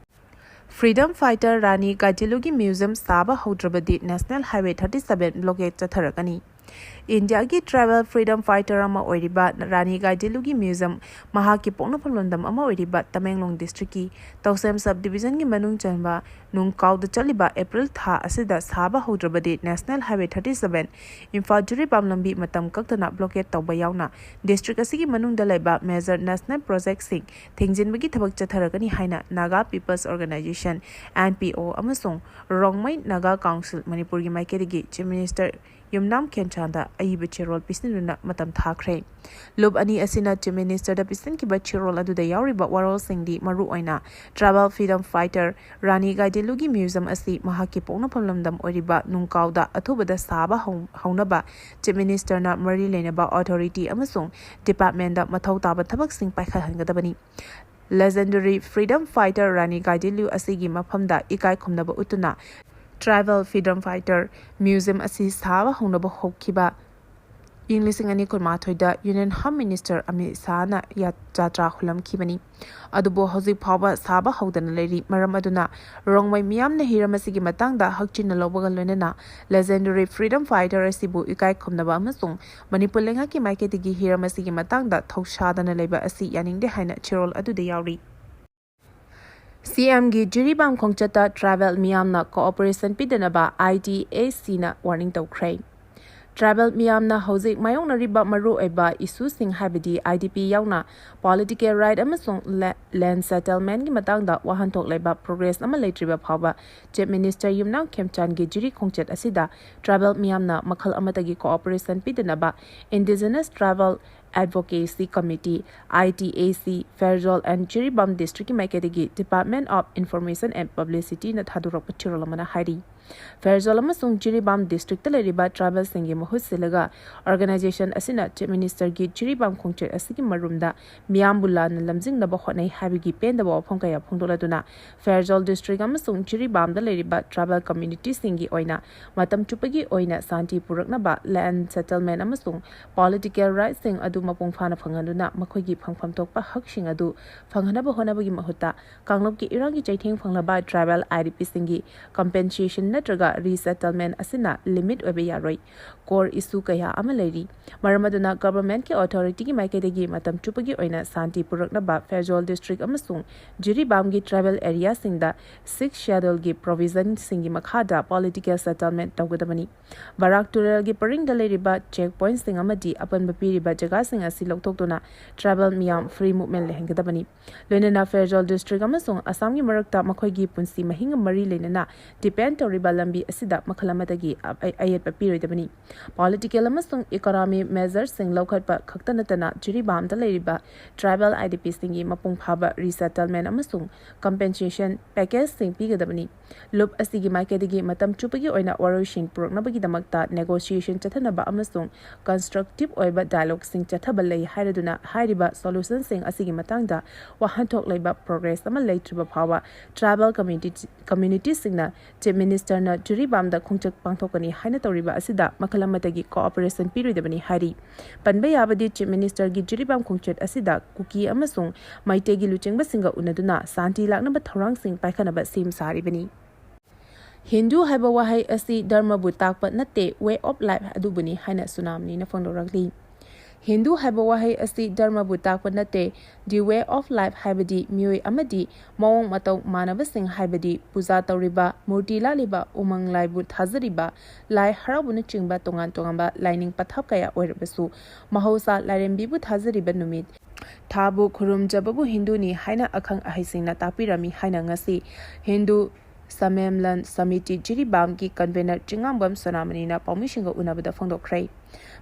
ꯐ꯭ꯔꯤꯗꯝ ꯐꯥꯏꯇꯔ ꯔꯥꯅꯤ ꯒꯥꯏꯗꯤꯟꯂꯨꯒꯤ ꯃ꯭ꯌꯨꯖꯤꯌꯝ ꯁꯥꯕ ꯍꯧꯗ꯭ꯔꯕꯗꯤ ꯅꯦꯁꯅꯦꯜ ꯍꯥꯏꯋꯦ ꯊꯥꯔꯇꯤ ꯁꯚꯦꯟ ꯕ꯭ꯂꯣꯀꯦꯗ ꯆꯠꯊꯔꯛꯀꯅꯤ꯫ ꯏꯟꯗꯤꯌꯥꯒꯤ ꯇ꯭ꯔꯥꯏꯕꯦꯜ ꯐ꯭ꯔꯤꯗꯝ ꯐꯥꯏꯇꯔ ꯑꯃ ꯑꯣꯏꯔꯤꯕ ꯔꯥꯅꯤ ꯒꯥꯏꯗꯤꯟꯂꯨꯒꯤ ꯃ꯭ꯌꯨꯖꯤꯌꯝ ꯃꯍꯥꯛꯀꯤ ꯄꯣꯛꯅꯐꯝ ꯂꯝꯗꯝ ꯑꯃ ꯑꯣꯏꯔꯤꯕ ꯇꯃꯦꯡꯂꯣꯡ ꯗꯤꯁꯇ꯭ꯔꯤꯛꯀꯤ ꯇꯧꯁꯦꯝ ꯁꯕ ꯗꯤꯕꯤꯖꯟꯒꯤ ꯃꯅꯨꯡ ꯆꯟꯕ ꯅꯨꯡꯀꯥꯎꯗ ꯆꯠꯂꯤꯕ ꯑꯦꯄ꯭ꯔꯤꯜ ꯊꯥ ꯑꯁꯤꯗ ꯁꯥꯕ ꯍꯧꯗ꯭ꯔꯕꯗꯤ national highway thirty seven Imphal Jiribam ꯂꯝꯕꯤ ꯃꯇꯝ ꯀꯛꯇꯅ ꯕ꯭ꯂꯣꯀꯦꯗ ꯇꯧꯕ ꯌꯥꯎꯅ ꯗꯤꯁꯇ꯭ꯔꯤꯛ ꯑꯁꯤꯒꯤ ꯃꯅꯨꯡꯗ ꯂꯩꯕ ꯃꯦꯖꯔ ꯅꯦꯁꯅꯦꯜ ꯄ꯭ꯔꯣꯖꯦꯛꯁꯤꯡ ꯊꯤꯡꯖꯤꯟꯕꯒꯤ ꯊꯕꯛ ꯆꯠꯊꯔꯒꯅꯤ ꯍꯥꯏꯅ Naga people's organisation, N P O, ꯑꯃꯁꯨꯡ ꯔꯣꯡꯃꯩ ꯅꯥꯒꯥ ꯀꯥꯎꯟꯁꯤꯜ ꯃꯅꯤꯄꯨꯔꯒꯤ ꯃꯥꯏꯀꯩꯗꯒꯤ ꯆꯤꯐ ꯃꯤꯅꯤꯁꯇꯔ ꯌꯨꯝꯅꯥꯝ ꯈꯦꯝꯆꯥꯟꯗ ꯑꯏꯕ ꯆꯦꯔꯣꯜ ꯄꯤꯁꯤꯟꯗꯨꯅ ꯃꯇꯝ ꯊꯥꯈ꯭ꯔꯦ꯫ ꯂꯨꯞ ꯑꯅꯤ ꯑꯁꯤꯅ ꯆꯤꯐ ꯃꯤꯅꯤꯁꯇꯔꯗ ꯄꯤꯁꯤꯟꯈꯤꯕ ꯆꯦꯔꯣꯜ ꯑꯗꯨꯗ ꯌꯥꯎꯔꯤꯕ ꯋꯥꯔꯣꯜꯁꯤꯡꯗꯤ ꯃꯔꯨꯑꯣꯏꯅ ꯇ꯭ꯔꯥꯏꯕꯦꯜ ꯐ꯭ꯔꯤꯗꯝ ꯐꯥꯏꯇꯔ ꯔꯥꯅꯤ ꯒꯥꯏꯗꯤꯟꯂꯨꯒꯤ ꯃ꯭ꯌꯨꯖꯤꯌꯝ ꯑꯁꯤ ꯃꯍꯥꯛꯀꯤ ꯄꯣꯛꯅꯐꯝ ꯂꯝꯗꯝ ꯑꯣꯏꯔꯤꯕ ꯅꯨꯡꯀꯥꯎꯗ ꯑꯊꯨꯕꯗ ꯁꯥꯕ ꯍꯧ-, ꯍꯧꯅꯕ ꯆꯤꯐ ꯃꯤꯅꯤꯁꯇꯔꯅ ꯃꯔꯤ ꯂꯩꯅꯕ ꯑꯣꯊꯣꯔꯤꯇꯤ ꯑꯃꯁꯨꯡ ꯗꯤꯄꯥꯔꯠꯃꯦꯟꯗ ꯃꯊꯧ ꯇꯥꯕ ꯊꯕꯛꯁꯤꯡ ꯄꯥꯏꯈꯠꯍꯟꯒꯗꯕꯅꯤ꯫ ꯂꯦꯖꯦꯟꯗꯔꯤ ꯐ꯭ꯔꯤꯗꯝ ꯐꯥꯏꯇꯔ ꯔꯥꯅꯤ ꯒꯥꯏꯗꯤꯟꯂꯨ ꯑꯁꯤꯒꯤ ꯃꯐꯝꯗ ꯏꯀꯥꯏ ꯈꯨꯝꯅꯕ ꯎꯠꯇꯨꯅ ꯇ꯭ꯔꯥꯏꯕꯦꯜ ꯐ꯭ꯔꯤꯗꯝ ꯐꯥꯏꯇꯔ ꯃ꯭ꯌꯨꯖꯤꯌꯝ ꯑꯁꯤ ꯁꯥꯕ ꯍꯧꯅꯕ ꯍꯧꯈꯤꯕ ꯏꯪ ꯂꯤꯁꯤꯡ ꯑꯅꯤ ꯀꯨꯟꯃꯥꯊꯣꯏꯗ ꯌꯨꯅꯤꯌꯟ ꯍꯣꯝ ꯃꯤꯅꯤꯁꯇꯔ ꯑꯃꯤꯠ ꯁꯥꯍꯅ ꯌꯥ-, ꯖꯥꯇ꯭ꯔꯥ ꯍꯨꯜꯂꯝꯈꯤꯕꯅꯤ꯫ ꯑꯗꯨꯕꯨ ꯍꯧꯖꯤꯛ ꯐꯥꯎꯕ ꯁꯥꯕ ꯍꯧꯗꯅ ꯂꯩꯔꯤ꯫ ꯃꯔꯝ ꯑꯗꯨꯅ ꯔꯣꯡꯃꯩ ꯃꯤꯌꯥꯝꯅ ꯍꯤꯔꯝ ꯑꯁꯤꯒꯤ ꯃꯇꯥꯡꯗ ꯍꯛꯆꯤꯟꯅ ꯂꯧꯕꯒ ꯂꯣꯏꯅꯅ ꯂꯦꯖꯦꯟꯗꯔꯤ ꯐ꯭ꯔꯤꯗꯝ ꯐꯥꯏꯇꯔ ꯑꯁꯤꯕꯨ ꯏꯀꯥꯏ ꯈꯨꯝꯅꯕ ꯑꯃꯁꯨꯡ ꯃꯅꯤꯄꯨꯔ ꯂꯩꯉꯥꯛꯀꯤ ꯃꯥꯏꯀꯩꯗꯒꯤ ꯍꯤꯔꯝ ꯑꯁꯤꯒꯤ ꯃꯇꯥꯡꯗ ꯊꯧꯁꯥꯗꯅ ꯂꯩꯕ ꯑꯁꯤ ꯌꯥꯅꯤꯡꯗꯦ ꯍꯥꯏꯅ ꯆꯦꯔꯣꯜ ꯑꯗꯨꯗ ꯌꯥꯎꯔꯤ꯫ ꯁꯤ ꯑꯦꯝꯒꯤ ꯖꯤꯔꯤꯕꯥꯝ ꯈꯣꯡꯆꯠꯇ ꯇ꯭ꯔꯥꯏꯕꯦꯜ ꯃꯤꯌꯥꯝꯅ ꯀꯣꯑꯣꯄꯔꯦꯁꯟ ꯄꯤꯗꯅꯕ ꯑꯥꯏ ꯇꯤ ꯑꯦ ꯁꯤꯅ ꯋꯥꯔꯅꯤꯡ ꯇꯧꯈ꯭ꯔꯦ꯫ ꯇ꯭ꯔꯥꯏꯕꯦꯜ ꯃꯤꯌꯥꯝꯅ ꯍꯧꯖꯤꯛ ꯃꯥꯌꯣꯛꯅꯔꯤꯕ ꯃꯔꯨꯑꯣꯏꯕ ꯏꯁꯨꯁꯤꯡ, ꯍꯥꯏꯕꯗꯤ ꯑꯥꯏ ꯗꯤ ꯄꯤ ꯌꯥꯎꯅ ꯄꯣꯂꯤꯇꯤꯀꯦꯜ ꯔꯥꯏꯠ ꯑꯃꯁꯨꯡ ꯂꯦ-, ꯂꯦꯟ ꯁꯦꯇꯜꯃꯦꯟꯒꯤ ꯃꯇꯥꯡꯗ ꯋꯥꯍꯟꯊꯣꯛ ꯂꯩꯕ ꯄ꯭ꯔꯣꯒ꯭ꯔꯦꯁ ꯑꯃ ꯂꯩꯇ꯭ꯔꯤꯕ ꯐꯥꯎꯕ ꯆꯤꯐ ꯃꯤꯅꯤꯁꯇꯔ ꯌꯨꯝꯅꯥꯝ ꯈꯦꯝꯆꯥꯟꯒꯤ ꯖꯤꯔꯤ ꯈꯣꯡꯆꯠ ꯑꯁꯤꯗ ꯇ꯭ꯔꯥꯏꯕꯦꯜ ꯃꯤꯌꯥꯝꯅ ꯃꯈꯜ ꯑꯃꯠꯇꯒꯤ ꯀꯣꯑꯣꯄꯔꯦꯁꯟ ꯄꯤꯗꯅꯕ Indigenous Tribal Advocacy Committee, I T A C, Pherzawl and Jiribam ꯗꯤꯁꯇ꯭ꯔꯤꯛꯀꯤ ꯃꯥꯏꯀꯩꯗꯒꯤ Department of Information and Publicityꯅ ꯊꯥꯗꯣꯔꯛꯄ ꯆꯦꯔꯣꯜ ꯑꯃꯅ ꯍꯥꯏꯔꯤ꯫ ꯐꯦꯔꯖꯣꯜ ꯑꯃꯁꯨꯡ ꯖꯤꯔꯤꯕꯥꯝ ꯗꯤꯁꯇ꯭ꯔꯤꯛꯇ ꯂꯩꯔꯤꯕ ꯇ꯭ꯔꯥꯏꯕꯦꯜꯁꯤꯡꯒꯤ ꯃꯍꯨꯠ ꯁꯤꯜꯂꯒ ꯑꯣꯔꯒꯅꯥꯏꯖꯦꯁꯟ ꯑꯁꯤꯅ ꯆꯤꯐ ꯃꯤꯅꯤꯁꯇꯔꯒꯤ ꯖꯤꯔꯤꯕꯥꯝ ꯈꯣꯡꯆꯠ ꯑꯁꯤꯒꯤ ꯃꯔꯨꯝꯗ ꯃꯤꯌꯥꯝꯕꯨ ꯂꯥꯟꯅ ꯂꯝꯖꯤꯡꯅꯕ ꯍꯣꯠꯅꯩ ꯍꯥꯏꯕꯒꯤ ꯄꯦꯟꯗꯕ ꯋꯥꯐꯝ ꯀꯌꯥ ꯐꯣꯡꯗꯣꯛꯂꯗꯨꯅ ꯐꯦꯔꯖꯣꯜ ꯗꯤꯁꯇ꯭ꯔꯤꯛ ꯑꯃꯁꯨꯡ ꯖꯤꯔꯤꯕꯥꯝꯗ ꯂꯩꯔꯤꯕ ꯇ꯭ꯔꯥꯏꯕꯦꯜ ꯀꯝꯃ꯭ꯌꯨꯅꯤꯇꯤꯁꯤꯡꯒꯤ ꯑꯣꯏꯅ ꯃꯇꯝ ꯆꯨꯞꯄꯒꯤ ꯑꯣꯏꯅ ꯁꯥꯟꯇꯤ ꯄꯨꯔꯛꯅꯕ ꯂꯦꯟ ꯁꯦꯇꯜꯃꯦꯟ ꯑꯃꯁꯨꯡ ꯄꯣꯂꯤꯇꯤꯀꯦꯜ ꯔꯥꯏꯠꯁꯤꯡ ꯑꯗꯨ ꯃꯄꯨꯡ ꯐꯥꯅ ꯐꯪꯍꯟꯗꯨꯅ ꯃꯈꯣꯏꯒꯤ ꯐꯪꯐꯝ ꯊꯣꯛꯄ ꯍꯛꯁꯤꯡ ꯑꯗꯨ ꯐꯪꯍꯟꯅꯕ ꯍꯣꯠꯅꯕꯒꯤ ꯃꯍꯨꯠꯇ ꯀꯥꯡꯂꯨꯞꯀꯤ ꯏꯔꯥꯡꯒꯤ ꯆꯩꯊꯦꯡ ꯐꯪꯂꯕ ꯇ꯭ꯔꯥꯏꯕꯦꯜ ꯑꯥꯏ ꯗꯤ ꯄꯤꯁꯤꯡꯒꯤ ꯀꯝꯄꯦꯟꯁꯦꯁꯟ ꯅꯠꯇ꯭ꯔꯒ ꯔꯤꯁꯦꯇꯜꯃꯦꯟ ꯑꯁꯤꯅ ꯂꯤꯃꯤꯠ ꯑꯣꯏꯕ ꯌꯥꯔꯣꯏ꯫ ꯀꯣꯔ ꯏꯁꯨ ꯀꯌꯥ ꯑꯃ ꯂꯩꯔꯤ꯫ ꯃꯔꯝ ꯑꯗꯨꯅ ꯒꯚꯔꯟꯃꯦꯟꯠꯀꯤ ꯑꯣꯊꯣꯔꯤꯇꯤꯒꯤ ꯃꯥꯏꯀꯩꯗꯒꯤ ꯃꯇꯝ ꯆꯨꯞꯄꯒꯤ ꯑꯣꯏꯅ ꯁꯥꯟꯇꯤ ꯄꯨꯔꯛꯅꯕ ꯐꯦꯔꯖꯣꯜ ꯗꯤꯁꯇ꯭ꯔꯤꯛ ꯑꯃꯁꯨꯡ ꯖꯤꯔꯤꯕꯥꯝꯒꯤ ꯇ꯭ꯔꯥꯏꯕꯦꯜ ꯑꯦꯔꯤꯌꯥꯁꯤꯡꯗ ꯁꯤꯛꯁ ꯁꯦꯗꯨꯜꯒꯤ ꯄ꯭ꯔꯣꯚꯤꯖꯟꯁꯤꯡꯒꯤ ꯃꯈꯥꯗ ꯄꯣꯂꯤꯇꯤꯀꯦꯜ ꯁꯦꯇꯜꯃꯦꯟ ꯇꯧꯒꯗꯕꯅꯤ꯫ ꯕꯔꯥꯛ ꯇꯨꯔꯦꯜꯒꯤ ꯄꯔꯤꯡꯗ ꯂꯩꯔꯤꯕ ꯆꯦꯛ ꯄꯣꯏꯟꯠꯁꯤꯡ ꯑꯃꯗꯤ ꯑꯄꯟꯕ ꯄꯤꯔꯤꯕ ꯖꯒꯥꯁꯤꯡ ꯑꯁꯤ ꯂꯧꯊꯣꯛꯇꯨꯅ ꯇ꯭ꯔꯥꯏꯕꯦꯜ ꯃꯤꯌꯥꯝ ꯐ꯭ꯔꯤ ꯃꯨꯚꯃꯦꯟꯠ ꯂꯩꯍꯟꯒꯗꯕꯅꯤ꯫ ꯂꯣꯏꯅꯅ ꯐꯦꯔꯖꯣꯜ ꯗꯤꯁꯇ꯭ꯔꯤꯛ ꯑꯃꯁꯨꯡ ꯑꯁꯥꯝꯒꯤ ꯃꯔꯛꯇ ꯃꯈꯣꯏꯒꯤ ꯄꯨꯟꯁꯤ ꯃꯍꯤꯡꯒ ꯃꯔꯤ ꯂꯩꯅꯅ ꯗꯤꯄꯦꯟꯗ ꯇꯧꯔꯤꯕ ꯂꯝꯕꯤ ꯑꯁꯤꯗ ꯃꯈꯜ ꯑꯃꯠꯇꯒꯤ ꯑ-, ꯑ-, ꯑꯌꯦꯠꯄ ꯄꯤꯔꯣꯏꯗꯕꯅꯤ꯫ ꯄꯣꯂꯤꯇꯤꯀꯦꯜ ꯑꯃꯁꯨꯡ ꯏꯀꯣꯅꯣꯃꯤ ꯃꯦꯖꯔꯁꯤꯡ ꯂꯧꯈꯠꯄ ꯈꯛꯇ ꯅꯠꯇꯅ ꯖꯤꯔꯤꯕꯥꯝꯗ ꯂꯩꯔꯤꯕ ꯇ꯭ꯔꯥꯏꯕꯦꯜ ꯑꯥꯏ ꯗꯤ ꯄꯤꯁꯤꯡꯒꯤ ꯃꯄꯨꯡ ꯐꯥꯕ ꯔꯤꯁꯦꯇꯜꯃꯦꯟ ꯑꯃꯁꯨꯡ ꯀꯝꯄꯦꯟꯁꯦꯁꯟ ꯄꯦꯀꯦꯖꯁꯤꯡ ꯄꯤꯒꯗꯕꯅꯤ꯫ ꯂꯨꯞ ꯑꯁꯤꯒꯤ ꯃꯥꯏꯀꯩꯗꯒꯤ ꯃꯇꯝ ꯆꯨꯞꯄꯒꯤ ꯑꯣꯏꯅ ꯋꯥꯔꯣꯏꯁꯤꯟ ꯄꯨꯔꯛꯅꯕꯒꯤꯗꯃꯛꯇ ꯅꯦꯒꯣꯁꯤꯌꯦꯁꯟ ꯆꯠꯊꯅꯕ ꯑꯃꯁꯨꯡ ꯀꯟꯁꯇ꯭ꯔꯛꯇꯤꯚ ꯑꯣꯏꯕ ꯗꯥꯏꯂꯣꯒꯁꯤꯡ ꯆꯠꯊꯕ ꯂꯩ ꯍꯥꯏꯔꯗꯨꯅ ꯍꯥꯏꯔꯤꯕ ꯁꯣꯂꯨꯁꯟꯁꯤꯡ ꯑꯁꯤꯒꯤ ꯃꯇꯥꯡꯗ ꯋꯥꯍꯟꯊꯣꯛ ꯂꯩꯕ ꯄ꯭ꯔꯣꯒ꯭ꯔꯦꯁ ꯑꯃ ꯂꯩꯇ꯭ꯔꯤꯕ ꯐꯥꯎꯕ ꯇ꯭ꯔꯥꯏꯕꯦꯜ ꯀꯝꯃ꯭ꯌꯨꯅꯤꯇꯤ, ꯀꯝꯃ꯭ꯌꯨꯅꯤꯇꯤꯁꯤꯡꯅ ꯆꯤꯐ ꯃꯤꯅꯤꯁꯇꯔꯅ ꯖꯤꯔꯤꯕꯥꯝꯗ ꯈꯣꯡꯆꯠ ꯄꯥꯡꯊꯣꯛꯀꯅꯤ ꯍꯥꯏꯅ ꯇꯧꯔꯤꯕ ꯑꯁꯤꯗ ꯃꯈꯜ ꯑꯃꯠꯇꯒꯤ ꯀꯣꯑꯣꯄꯔꯦꯁꯟ ꯄꯤꯔꯣꯏꯗꯕꯅꯤ ꯍꯥꯏꯔꯤ꯫ ꯄꯟꯕ ꯌꯥꯕꯗꯤ, ꯆꯤꯐ ꯃꯤꯅꯤꯁꯇꯔꯒꯤ ꯖꯤꯔꯤꯕꯥꯝ ꯈꯣꯡꯆꯠ ꯑꯁꯤꯗ ꯀꯨꯀꯤ ꯑꯃꯁꯨꯡ ꯃꯩꯇꯩꯒꯤ ꯂꯨꯆꯤꯡꯕꯁꯤꯡꯒ ꯎꯅꯗꯨꯅ ꯁꯥꯟꯇꯤ ꯂꯥꯛꯅꯕ ꯊꯧꯔꯥꯡꯁꯤꯡ ꯄꯥꯏꯈꯠꯅꯕ ꯁꯦꯝ ꯁꯥꯔꯤꯕꯅꯤ꯫ ꯍꯤꯟꯗꯨ ꯍꯥꯏꯕ ꯋꯥꯍꯩ ꯑꯁꯤ ꯙꯔꯃꯕꯨ ꯇꯥꯛꯄ ꯅꯠꯇꯦ, way of life ꯑꯗꯨꯕꯨꯅꯤ ꯍꯥꯏꯅ ꯁꯨꯅꯥꯝꯅꯤꯅ ꯐꯣꯡꯗꯣꯔꯛꯂꯤ꯫ ꯍꯤꯟꯗꯨ ꯍꯥꯏꯕ ꯋꯥꯍꯩ ꯑꯁꯤ ꯙꯔꯃꯕꯨ ꯇꯥꯛꯄ ꯅꯠꯇꯦ꯫ The way of life ꯍꯥꯏꯕꯗꯤ ꯃꯤꯑꯣꯏ ꯑꯃꯗꯤ ꯃꯑꯣꯡ ꯃꯇꯧ ꯃꯥꯟꯅꯕꯁꯤꯡ, ꯍꯥꯏꯕꯗꯤ ꯄꯨꯖꯥ ꯇꯧꯔꯤꯕ, ꯃꯨꯔꯇꯤ ꯂꯥꯠꯂꯤꯕ, ꯎꯃꯪ ꯂꯥꯏꯕꯨ ꯊꯥꯖꯔꯤꯕ, ꯂꯥꯏ ꯍꯔꯥꯎꯕꯅꯆꯤꯡꯕ ꯇꯣꯉꯥꯟ ꯇꯣꯉꯥꯟꯕ ꯂꯥꯏꯅꯤꯡ ꯄꯊꯥꯞ ꯀꯌꯥ ꯑꯣꯏꯔꯕꯁꯨ, ꯃꯍꯧꯁꯥ ꯂꯥꯏꯔꯦꯝꯕꯤꯕꯨ ꯊꯥꯖꯔꯤꯕ ꯅꯨꯃꯤꯠ, ꯊꯥꯕꯨ ꯈꯨꯔꯨꯝꯖꯕꯕꯨ ꯍꯤꯟꯗꯨꯅꯤ ꯍꯥꯏꯅ ꯑꯈꯪ ꯑꯍꯩꯁꯤꯡꯅ ꯇꯥꯛꯄꯤꯔꯝꯃꯤ ꯍꯥꯏꯅ ꯉꯁꯤ ꯍꯤꯟꯗꯨ ꯁꯃꯦꯝꯂꯟ ꯁꯃꯤꯇꯤ ꯖꯤꯔꯤꯕꯥꯝꯒꯤ convener ꯆꯤꯉꯥꯝꯕꯝ ꯁꯣꯅꯥꯃꯅꯤꯅ ꯄꯥꯎꯃꯤꯁꯤꯡꯒ ꯎꯅꯕꯗ ꯐꯣꯡꯗꯣꯛꯈ꯭ꯔꯦ꯫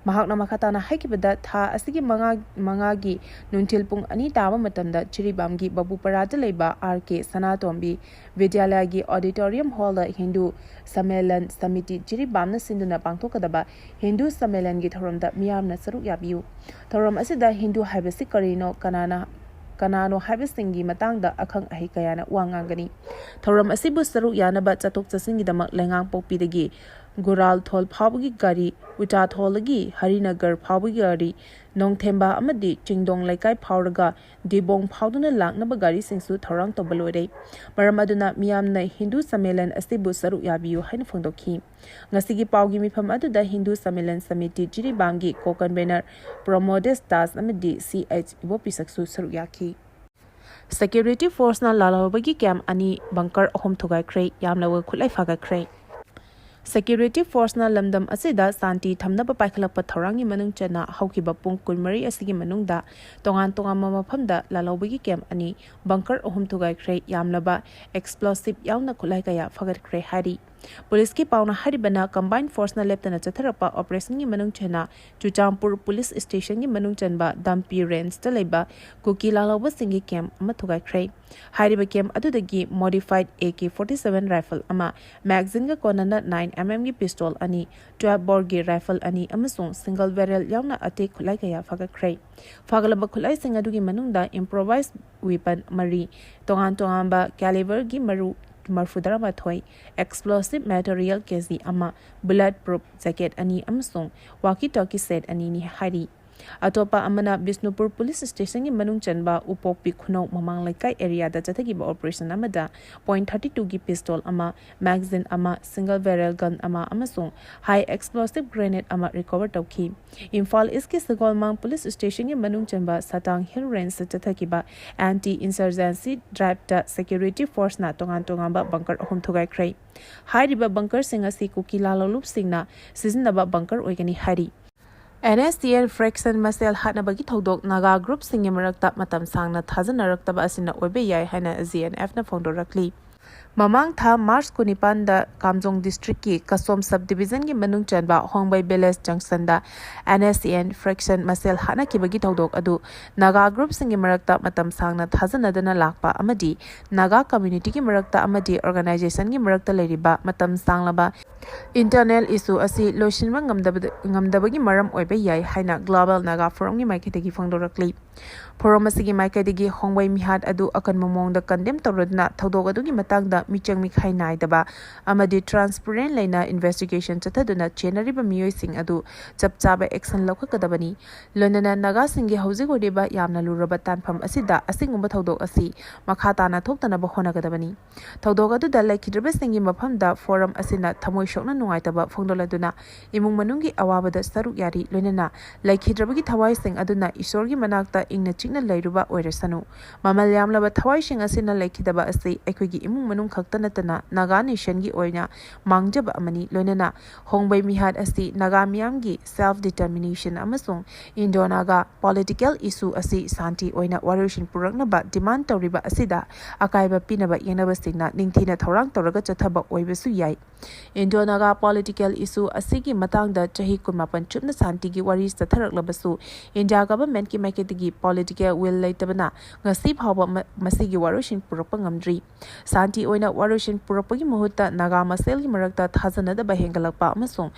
ꯃꯍꯥꯛꯅ ꯃꯈꯥ ꯇꯥꯅ ꯍꯥꯏꯈꯤꯕꯗ, ꯊꯥ ꯑꯁꯤꯒꯤ ꯃꯉꯥ, ꯃꯉꯥꯒꯤ ꯅꯨꯡꯊꯤꯜ ꯄꯨꯡ ꯑꯅꯤ ꯇꯥꯕ ꯃꯇꯝꯗ ꯖꯤꯔꯤꯕꯥꯝꯒꯤ ꯕꯕꯨꯄꯔꯥꯗ ꯂꯩꯕ ꯑꯥꯔ ꯀꯦ ꯁꯅꯥꯇꯣꯝꯕꯤ ꯕꯤꯗ꯭ꯌꯥꯂꯌꯒꯤ auditorium hallꯗ ꯍꯤꯟꯗꯨ ꯁꯃꯦꯂꯟ ꯁꯃꯤꯇꯤ ꯖꯤꯔꯤꯕꯥꯝꯅ ꯁꯤꯟꯗꯨꯅ ꯄꯥꯡꯊꯣꯛꯀꯗꯕ ꯍꯤꯟꯗꯨ ꯁꯃꯦꯂꯟꯒꯤ ꯊꯧꯔꯝꯗ ꯃꯤꯌꯥꯝꯅ ꯁꯔꯨꯛ ꯌꯥꯕꯤꯌꯨ꯫ ꯊꯧꯔꯝ ꯑꯁꯤꯗ ꯍꯤꯟꯗꯨ ꯍꯥꯏꯕꯁꯤ ꯀꯔꯤꯅꯣ, ꯀꯅꯥꯅ, ꯀꯅꯥꯅꯣ ꯍꯥꯏꯕꯁꯤꯡꯒꯤ ꯃꯇꯥꯡꯗ ꯑꯈꯪ ꯑꯍꯩ ꯀꯌꯥꯅ ꯋꯥ ꯉꯥꯡꯒꯅꯤ꯫ ꯊꯧꯔꯝ ꯑꯁꯤꯕꯨ ꯁꯔꯨꯛ ꯌꯥꯅꯕ ꯆꯠꯊꯣꯛ ꯆꯠꯁꯤꯟꯒꯤꯗꯃꯛ ꯂꯩꯉꯥꯡꯄꯣꯛꯄꯤꯗꯒꯤ ꯒꯨꯔꯥꯜꯊꯣꯜ ꯐꯥꯎꯕꯒꯤ ꯒꯥꯔꯤ, ꯎꯆꯥꯊꯣꯜꯗꯒꯤ ꯍꯔꯤꯅꯒꯔ ꯐꯥꯎꯕꯒꯤ ꯒꯥꯔꯤ, ꯅꯣꯡꯊꯦꯝꯕ ꯑꯃꯗꯤ ꯆꯤꯡꯗꯣꯡ ꯂꯩꯀꯥꯏ ꯐꯥꯎꯔꯒ ꯗꯤꯕꯣꯡ ꯐꯥꯎꯗꯨꯅ ꯂꯥꯛꯅꯕ ꯒꯥꯔꯤꯁꯤꯡꯁꯨ ꯊꯧꯔꯥꯡ ꯇꯧꯕ ꯂꯣꯏꯔꯦ꯫ ꯃꯔꯝ ꯑꯗꯨꯅ ꯃꯤꯌꯥꯝꯅ ꯍꯤꯟꯗꯨ ꯁꯃꯦꯂꯟ ꯑꯁꯤꯕꯨ ꯁꯔꯨꯛ ꯌꯥꯕꯤꯌꯨ ꯍꯥꯏꯅ ꯐꯣꯡꯗꯣꯛꯈꯤ꯫ ꯉꯁꯤꯒꯤ ꯄꯥꯎꯒꯤ ꯃꯤꯐꯝ ꯑꯗꯨꯗ ꯍꯤꯟꯗꯨ ꯁꯃꯦꯂꯟ ꯁꯃꯤꯇꯤ ꯖꯤꯔꯤꯕꯥꯝꯒꯤ co-convener ꯄ꯭ꯔꯃꯣꯗꯦꯁ ꯗꯥꯁ ꯑꯃꯗꯤ ꯁꯤ ꯑꯩꯆ ꯏꯕꯣꯄꯤꯁꯛꯁꯨ ꯁꯔꯨꯛ ꯌꯥꯈꯤ꯫ Security forceꯅ ꯂꯥꯜꯍꯧꯕꯒꯤ camp ꯑꯅꯤ, bunker ꯑꯍꯨꯝ ꯊꯨꯒꯥꯏꯈ꯭ꯔꯦ, ꯌꯥꯝꯂꯕ ꯈꯨꯠꯂꯥꯏ ꯐꯥꯒꯠꯈ꯭ꯔꯦ꯫ Security forceꯅ ꯂꯝꯗꯝ ꯑꯁꯤꯗ ꯁꯥꯟꯇꯤ ꯊꯝꯅꯕ ꯄꯥꯏꯈꯠꯂꯛꯄ ꯊꯧꯔꯥꯡꯒꯤ ꯃꯅꯨꯡ ꯆꯟꯅ ꯍꯧꯈꯤꯕ ꯄꯨꯡ ꯀꯨꯟꯃꯔꯤ ꯑꯁꯤꯒꯤ ꯃꯅꯨꯡꯗ ꯇꯣꯉꯥꯟ ꯇꯣꯉꯥꯟꯕ ꯃꯐꯝꯗ ꯂꯥꯜꯍꯧꯕꯒꯤ camp ꯑꯅꯤ, bunker ꯑꯍꯨꯝ ꯊꯨꯒꯥꯏꯈ꯭ꯔꯦ, ꯌꯥꯝꯂꯕ explosive ꯌꯥꯎꯅ ꯈꯨꯠꯂꯥꯏ ꯀꯌꯥ ꯐꯥꯒꯠꯈ꯭ꯔꯦ ꯍꯥꯏꯔꯤ꯫ ꯄꯨꯂꯤꯁꯀꯤ ꯄꯥꯎꯅ ꯍꯥꯏꯔꯤꯕꯅ, combined forceꯅ ꯂꯦꯞꯇꯅ ꯆꯠꯊꯔꯛꯄ operationꯒꯤ ꯃꯅꯨꯡ ꯆꯟꯅ ꯆꯨꯔꯆꯥꯟꯄꯨꯔ ꯄꯨꯂꯤꯁ stationꯒꯤ ꯃꯅꯨꯡ ꯆꯟꯕ ꯗꯥꯝꯄꯤ rangeꯇ ꯂꯩꯕ ꯀꯨꯀꯤ ꯂꯥꯜꯍꯧꯕꯁꯤꯡꯒꯤ camp ꯑꯃ ꯊꯨꯒꯥꯏꯈ꯭ꯔꯦ꯫ ꯍꯥꯏꯔꯤꯕ camp ꯑꯗꯨꯗꯒꯤ modified A K forty seven rifle ꯑꯃ, magazineꯒ ꯀꯣꯟꯅꯅ nine MM ꯒꯤ pistol ꯑꯅꯤ, twelve boreꯒꯤ rifle ꯑꯅꯤ ꯑꯃꯁꯨꯡ single barrel ꯌꯥꯎꯅ ꯑꯇꯩ ꯈꯨꯠꯂꯥꯏ ꯀꯌꯥ ꯐꯥꯒꯠꯈ꯭ꯔꯦ꯫ ꯐꯥꯒꯠꯂꯕ ꯈꯨꯠꯂꯥꯏꯁꯤꯡ ꯑꯗꯨꯒꯤ ꯃꯅꯨꯡꯗ improvised weapon ꯃꯔꯤ, ꯇꯣꯉꯥꯟ ꯇꯣꯉꯥꯟꯕ caliberꯒꯤ ꯃꯔꯨ ꯃꯔꯐꯨꯇꯔꯥꯃꯥꯊꯣꯏ, explosive material KG ꯑꯃ, bullet proof jacket ꯑꯅꯤ ꯑꯃꯁꯨꯡ walkie talkie set ꯑꯅꯤꯅꯤ ꯍꯥꯏꯔꯤ꯫ ꯑꯇꯣꯞꯄ ꯑꯃꯅ ꯕꯤꯁꯅꯨꯄꯨꯔ ꯄꯨꯂꯤꯁ ꯁ꯭ꯇꯦꯁꯟꯒꯤ ꯃꯅꯨꯡ ꯆꯟꯕ ꯎꯄꯣꯛꯄꯤ ꯈꯨꯅꯧ ꯃꯃꯥꯡ ꯂꯩꯀꯥꯏ ꯑꯦꯔꯤꯌꯥꯗ ꯆꯠꯊꯈꯤꯕ ꯑꯣꯄꯔꯦꯁꯟ ꯑꯃꯗ ꯄꯣꯏꯟꯠ ꯊꯥꯔꯇꯤ ꯇꯨꯒꯤ ꯄꯤꯁꯇꯣꯜ ꯑꯃ, ꯃꯦꯒꯥꯖꯤꯟ ꯑꯃ, ꯁꯤꯡꯒꯜ ꯕꯦꯔꯦꯜ ꯒꯟ ꯑꯃ ꯑꯃꯁꯨꯡ ꯍꯥꯏ ꯑꯦꯛꯁꯄ꯭ꯂꯣꯁꯤꯚ ꯒ꯭ꯔꯦꯅꯦꯗ ꯑꯃ ꯔꯤꯀꯣꯚꯔ ꯇꯧꯈꯤ꯫ ꯏꯝꯐꯥꯜ ꯏꯁꯀꯤ ꯁꯒꯣꯜꯃꯥꯡ ꯄꯨꯂꯤꯁ ꯁ꯭ꯇꯦꯁꯟꯒꯤ ꯃꯅꯨꯡ ꯆꯟꯕ ꯁꯇꯥꯡ ꯍꯤꯜ ꯔꯦꯟꯖꯇ ꯆꯠꯊꯈꯤꯕ ꯑꯦꯟꯇꯤ ꯏꯟꯁꯔꯖꯦꯟꯁꯤ ꯗ꯭ꯔꯥꯏꯚꯇ ꯁꯦꯀ꯭ꯌꯨꯔꯤꯇꯤ ꯐꯣꯔꯁꯅ ꯇꯣꯉꯥꯟ ꯇꯣꯉꯥꯟꯕ ꯕꯪꯀꯔ ꯑꯍꯨꯝ ꯊꯨꯒꯥꯏꯈ꯭ꯔꯦ꯫ ꯍꯥꯏꯔꯤꯕ ꯕꯪꯀꯔꯁꯤꯡ ꯑꯁꯤ ꯀꯨꯀꯤ ꯂꯥꯜꯍꯧꯂꯨꯞꯁꯤꯡꯅ ꯁꯤꯖꯤꯟꯅꯕ ꯕꯪꯀꯔ ꯑꯣꯏꯒꯅꯤ ꯍꯥꯏꯔꯤ꯫ N S T N faction ꯃꯁꯦꯜ ꯍꯥꯠꯅꯕꯒꯤ ꯊꯧꯗꯣꯛ ꯅꯥꯒꯥ ꯒ꯭ꯔꯨꯞꯁꯤꯡꯒꯤ ꯃꯔꯛꯇ ꯃꯇꯝ ꯁꯥꯡꯅ ꯊꯥꯖꯅꯔꯛꯇꯕ ꯑꯁꯤꯅ ꯑꯣꯏꯕ ꯌꯥꯏ ꯍꯥꯏꯅ ꯖꯤ ꯑꯦꯟ ꯑꯦꯐꯅ ꯐꯣꯡꯗꯣꯔꯛꯂꯤ꯫ ꯃꯃꯥꯡ ꯊꯥ ꯃꯥꯔꯆ ꯀꯨꯟꯅꯤꯄꯥꯟꯗ ꯀꯥꯝꯖꯣꯡ ꯗꯤꯁꯇ꯭ꯔꯤꯛꯀꯤ ꯀꯁꯣꯝ ꯁꯕ ꯗꯤꯕꯤꯖꯟꯒꯤ ꯃꯅꯨꯡ ꯆꯟꯕ ꯍꯣꯡꯕꯩ ꯚꯤꯂꯦꯖ ꯖꯪꯁꯟꯗ N S T N faction ꯃꯁꯦꯜ ꯍꯥꯠꯅꯈꯤꯕꯒꯤ ꯊꯧꯗꯣꯛ ꯑꯗꯨ ꯅꯥꯒꯥ ꯒ꯭ꯔꯨꯞꯁꯤꯡꯒꯤ ꯃꯔꯛꯇ ꯃꯇꯝ ꯁꯥꯡꯅ ꯊꯥꯖꯅꯗꯅ ꯂꯥꯛꯄ ꯑꯃꯗꯤ ꯅꯥꯒꯥ ꯀꯝꯃ꯭ꯌꯨꯅꯤꯇꯤꯒꯤ ꯃꯔꯛꯇ ꯑꯃꯗꯤ ꯑꯣꯔꯒꯅꯥꯏꯖꯦꯁꯟꯒꯤ ꯃꯔꯛꯇ ꯂꯩꯔꯤꯕ ꯃꯇꯝ ꯁꯥꯡꯂꯕ ꯏꯟꯇꯔꯅꯦꯜ ꯏꯁꯨ ꯑꯁꯤ ꯂꯣꯏꯁꯤꯟꯕ ꯉꯝꯗꯕꯗ-, ꯉꯝꯗꯕꯒꯤ ꯃꯔꯝ ꯑꯣꯏꯕ ꯌꯥꯏ ꯍꯥꯏꯅ ꯒ꯭ꯂꯣꯕꯦꯜ ꯅꯥꯒꯥ ꯐꯣꯔꯝꯒꯤ ꯃꯥꯏꯀꯩꯗꯒꯤ ꯐꯣꯡꯗꯣꯔꯛꯂꯤ꯫ ꯐꯣꯔꯝ ꯑꯁꯤꯒꯤ ꯃꯥꯏꯀꯩꯗꯒꯤ ꯍꯣꯡꯕꯩ ꯃꯤꯍꯥꯠ ꯑꯗꯨ ꯑꯀꯟꯕ ꯃꯑꯣꯡꯗ ꯀꯟꯗꯦꯝ ꯇꯧꯔꯗꯨꯅ ꯊꯧꯗꯣꯛ ꯑꯗꯨꯒꯤ ꯃꯇꯥꯡꯗ ꯃꯤꯆꯪ ꯃꯤꯈꯥꯏ ꯅꯥꯏꯗꯕ ꯑꯃꯗꯤ ꯇ꯭ꯔꯥꯟꯁꯄꯔꯦꯟ ꯂꯩꯅ ꯏꯟꯚꯦꯁꯇꯤꯒꯦꯁꯟ ꯆꯠꯊꯗꯨꯅ ꯆꯦꯟꯅꯔꯤꯕ ꯃꯤꯑꯣꯏꯁꯤꯡ ꯑꯗꯨ ꯆꯞ ꯆꯥꯕ ꯑꯦꯛꯁꯟ ꯂꯧꯈꯠꯀꯗꯕꯅꯤ꯫ ꯂꯣꯏꯅꯅ ꯅꯥꯒꯥꯁꯤꯡꯒꯤ ꯍꯧꯖꯤꯛ ꯑꯣꯏꯔꯤꯕ ꯌꯥꯝꯅ ꯂꯨꯔꯕ ꯇꯥꯟꯐꯝ ꯑꯁꯤꯗ ꯑꯁꯤꯒꯨꯝꯕ ꯊꯧꯗꯣꯛ ꯑꯁꯤ ꯃꯈꯥ ꯇꯥꯅ ꯊꯣꯛꯇꯅꯕ ꯍꯣꯠꯅꯒꯗꯕꯅꯤ꯫ ꯊꯧꯗꯣꯛ ꯑꯗꯨꯗ ꯂꯩꯈꯤꯗ꯭ꯔꯕꯁꯤꯡꯒꯤ ꯃꯐꯝꯗ ꯐꯣꯔꯝ ꯑꯁꯤꯅ ꯊꯃꯣꯏ ꯁꯣꯛꯅ ꯅꯨꯡꯉꯥꯏꯇꯕ ꯐꯣꯡꯗꯣꯛꯂꯗꯨꯅ ꯏꯃꯨꯡ ꯃꯅꯨꯡꯒꯤ ꯑꯋꯥꯕꯗ ꯁꯔꯨꯛ ꯌꯥꯔꯤ, ꯂꯣꯏꯅꯅ ꯂꯩꯈꯤꯗ꯭ꯔꯕꯒꯤ ꯊꯋꯥꯏꯁꯤꯡ ꯑꯗꯨꯅ ꯏꯁꯣꯔꯒꯤ ꯃꯅꯥꯛꯇ ꯏꯪꯅ ꯆꯤꯛꯅ ꯂꯩꯔꯨꯕ ꯑꯣꯏꯔꯁꯅꯨ꯫ ꯃꯃꯜ ꯌꯥꯝꯂꯕ ꯊꯋꯥꯏꯁꯤꯡ ꯑꯁꯤꯅ ꯂꯩꯈꯤꯗꯕ ꯑꯁꯤ ꯑꯩꯈꯣꯏꯒꯤ ꯏꯃꯨꯡ ꯃꯅꯨꯡ ꯈꯛꯇ ꯅꯠꯇꯅ ꯅꯥꯒꯥ ꯅꯦꯁꯟꯒꯤ ꯑꯣꯏꯅ ꯃꯥꯡꯖꯕ ꯑꯃꯅꯤ, ꯂꯣꯏꯅꯅ ꯍꯣꯡꯕꯩ ꯃꯤꯍꯥꯠ ꯑꯁꯤ ꯅꯥꯒꯥ ꯃꯤꯌꯥꯝꯒꯤ ꯁꯦꯜꯐ ꯗꯤꯇꯔꯃꯤꯅꯦꯁꯟ ꯑꯃꯁꯨꯡ ꯏꯟꯗꯣ ꯅꯥꯒꯥ ꯄꯣꯂꯤꯇꯤꯀꯦꯜ ꯏꯁꯨ ꯑꯁꯤ ꯁꯥꯟꯇꯤ ꯑꯣꯏꯅ ꯋꯥꯔꯣꯏꯁꯤꯟ ꯄꯨꯔꯛꯅꯕ ꯗꯤꯃꯥꯟ ꯇꯧꯔꯤꯕ ꯑꯁꯤꯗ ꯑꯀꯥꯏꯕ ꯄꯤꯅꯕ ꯌꯦꯡꯅꯕꯁꯤꯡꯅ ꯅꯤꯡꯊꯤꯅ ꯊꯧꯔꯥꯡ ꯇꯧꯔꯒ ꯆꯠꯊꯕ ꯑꯣꯏꯕꯁꯨ ꯌꯥꯏ꯫ ꯏꯟꯗꯣ ꯅꯥꯒꯥ ꯄꯣꯂꯤꯇꯤꯀꯦꯜ ꯏꯁꯨ ꯑꯁꯤꯒꯤ ꯃꯇꯥꯡꯗ ꯆꯍꯤ ꯀꯨꯟꯃꯥꯄꯟ ꯆꯨꯞꯅ ꯁꯥꯟꯇꯤꯒꯤ ꯋꯥꯔꯤ ꯆꯠꯊꯔꯛꯂꯕꯁꯨ, ꯏꯟꯗꯤꯌꯥ ꯒꯚꯔꯟꯃꯦꯟꯠꯀꯤ ꯃꯥꯏꯀꯩꯗꯒꯤ ꯄꯣꯂꯤꯇꯤꯀꯦꯜ ꯋꯤꯜ ꯂꯩꯇꯕꯅ ꯉꯁꯤ ꯐꯥꯎꯕ ꯃ-, ꯃꯁꯤꯒꯤ ꯋꯥꯔꯣꯏꯁꯤꯟ ꯄꯨꯔꯛꯄ ꯉꯝꯗ꯭ꯔꯤ꯫ ꯁꯥꯟꯇꯤ ꯑꯣꯏꯅ ꯋꯥꯔꯣꯏꯁꯤꯟ ꯄꯨꯔꯛꯄꯒꯤ ꯃꯍꯨꯠꯇ ꯅꯥꯒꯥ ꯃꯁꯦꯜꯒꯤ ꯃꯔꯛꯇ ꯊꯥꯖꯅꯗꯕ ꯍꯦꯟꯒꯠꯂꯛꯄ ꯑꯃꯁꯨꯡ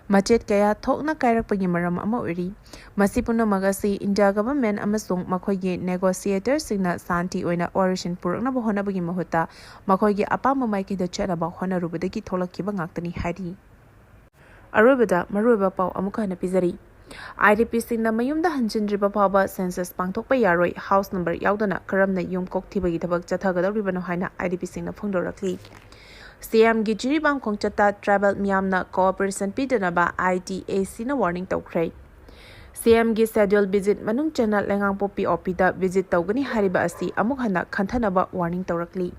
ꯃꯆꯦꯠ ꯀꯌꯥ ꯊꯣꯛꯅ ꯀꯥꯏꯔꯛꯄꯒꯤ ꯃꯔꯝ ꯑꯃ ꯑꯣꯏꯔꯤ꯫ ꯃꯁꯤ ꯄꯨꯝꯅꯃꯛ ꯑꯁꯤ ꯏꯟꯗꯤꯌꯥ ꯒꯚꯔꯟꯃꯦꯟꯠ ꯑꯃꯁꯨꯡ ꯃꯈꯣꯏꯒꯤ ꯅꯦꯒꯣꯁꯤꯌꯦꯇꯔꯁꯤꯡꯅ ꯁꯥꯟꯇꯤ ꯑꯣꯏꯅ ꯋꯥꯔꯣꯏꯁꯤꯟ ꯄꯨꯔꯛꯅꯕ ꯍꯣꯠꯅꯕꯒꯤ ꯃꯍꯨꯠꯇ ꯃꯈꯣꯏꯒꯤ ꯑꯄꯥꯝꯕ ꯃꯥꯏꯀꯩꯗ ꯆꯠꯅꯕ ꯍꯣꯠꯅꯔꯨꯕꯗꯒꯤ ꯊꯣꯛꯂꯛꯈꯤꯕ ꯉꯥꯛꯇꯅꯤ ꯍꯥꯏꯔꯤ꯫ ꯑꯔꯣꯏꯕꯗ ꯃꯔꯨꯑꯣꯏꯕ ꯄꯥꯎ ꯑꯃꯨꯛ ꯍꯟꯅ ꯄꯤꯖꯔꯤ꯫ IDPꯁꯤꯡꯅ ꯃꯌꯨꯝꯗ ꯍꯟꯖꯤꯟꯗ꯭ꯔꯤꯕ ꯐꯥꯎꯕ census ꯄꯥꯡꯊꯣꯛꯄ ꯌꯥꯔꯣꯏ, house number ꯌꯥꯎꯗꯅ ꯀꯔꯝꯅ ꯌꯨꯝ ꯀꯣꯛ ꯊꯤꯕꯒꯤ ꯊꯕꯛ ꯆꯠꯊꯒꯗꯧꯔꯤꯕꯅꯣ ꯍꯥꯏꯅ IDPꯁꯤꯡꯅ ꯐꯣꯡꯗꯣꯔꯛꯂꯤ꯫ CMꯒꯤ ꯖꯤꯔꯤꯕꯥꯝ ꯈꯣꯡꯆꯠꯇ tribal ꯃꯤꯌꯥꯝꯅ cooperation ꯄꯤꯗꯅꯕ ITACꯅ warning ꯇꯧꯈ꯭ꯔꯦ꯫ CMꯒꯤ schedule visit ꯃꯅꯨꯡ ꯆꯟꯅ ꯂꯩꯉꯥꯡꯄꯣꯛꯄꯤ OPꯗ visit ꯇꯧꯒꯅꯤ ꯍꯥꯏꯔꯤꯕ ꯑꯁꯤ ꯑꯃꯨꯛ ꯍꯟꯅ ꯈꯟꯊꯅꯕ warning ꯇꯧꯔꯛꯂꯤ꯫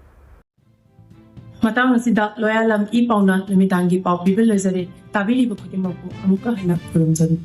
ꯃꯇꯥꯡ ꯑꯁꯤꯗ ꯂꯣꯌꯥꯂꯝ ꯏ ꯄꯥꯎꯅ ꯅꯨꯃꯤꯗꯥꯡꯒꯤ ꯄꯥꯎ ꯄꯤꯕ ꯂꯣꯏꯖꯔꯦ꯫ ꯇꯥꯕꯤꯔꯤꯕ ꯈꯨꯗꯤꯡꯃꯛꯄꯨ ꯑꯃꯨꯛꯀ ꯍꯟꯅ ꯈꯨꯔꯨꯝꯖꯔꯤ꯫